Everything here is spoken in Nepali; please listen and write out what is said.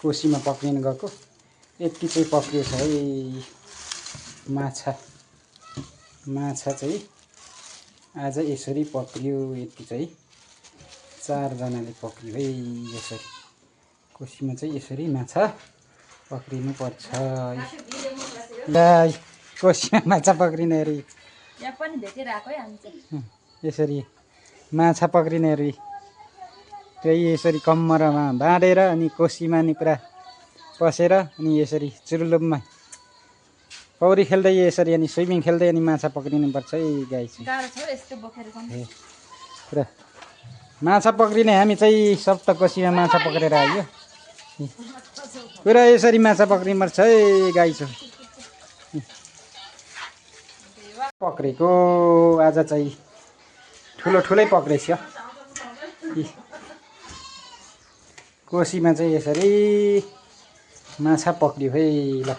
कोसीमा पक्रिन गएको यति चाहिँ पक्रियो छ है माछा चाहिँ आज यसरी पक्रियो। यति चाहिँ 4 जनाले पक्रियो है यसरी। कोसीमा चाहिँ यसरी माछा पक्रिनु पर्छ। ल कोसीमा माछा पक्रिनेहरू यहाँ पनि भेटिरहेको है हामी चाहिँ यसरी माछा पक्रिनेहरू त्यही यसरी कम्मरमा बाँधेर अनि कोसीमा नि पुरा पसेर अनि यसरी चुरुलुममा पौडी खेल्दै यसरी अनि स्विमिङ खेल्दै अनि माछा पक्रिनुपर्छ है गाई चाहिँ। गाह्रो छ यस्तो बोकेर पनि। पुरा माछा पक्रिने हामी चाहिँ सप्तकोसीमा माछा पक्रेर आयो। पुरा यसरी माछा पक्रिनुपर्छ है गाई छ। पक्रेको आज चाहिँ ठुलै पक्रेछ। कोसीमा चाहिँ यसरी माछा पक्रियो है। ल